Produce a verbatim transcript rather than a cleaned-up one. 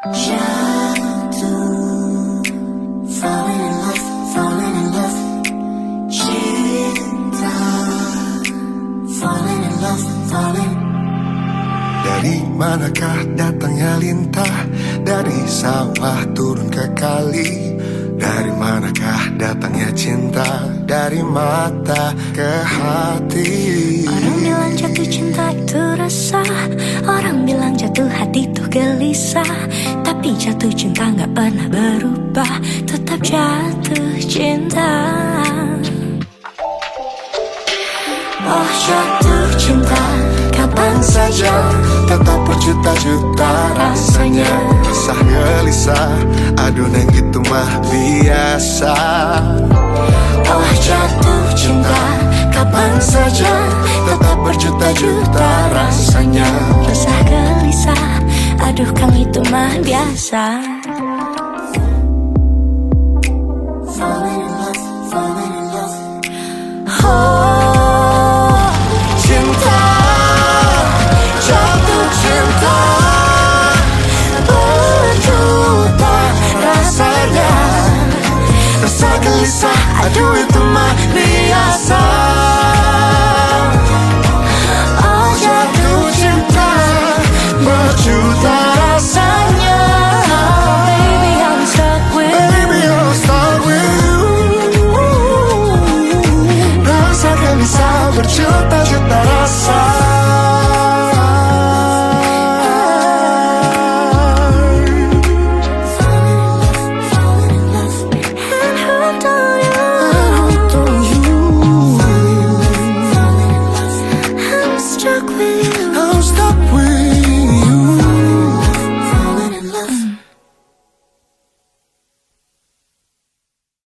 Jatuh, falling in love, falling in love. Cinta, falling in love, falling. Dari manakah datangnya lintah? Dari sawah turun ke kali. Dari manakah datangnya cinta? Dari mata ke hati. Orang bilang jatuh cinta itu resah, orang bilang jatuh hati tuh gelisah. Tapi jatuh cinta nggak pernah berubah, tetap jatuh cinta. Oh, jatuh cinta kapan saja, tetap berjuta-juta rasanya. Resah gelisah, aduh, nang itu mah biasa. Oh, jatuh cinta kapan saja, tetap berjuta-juta rasanya. Resah gelisah, aduh, kang, itu mah biasa.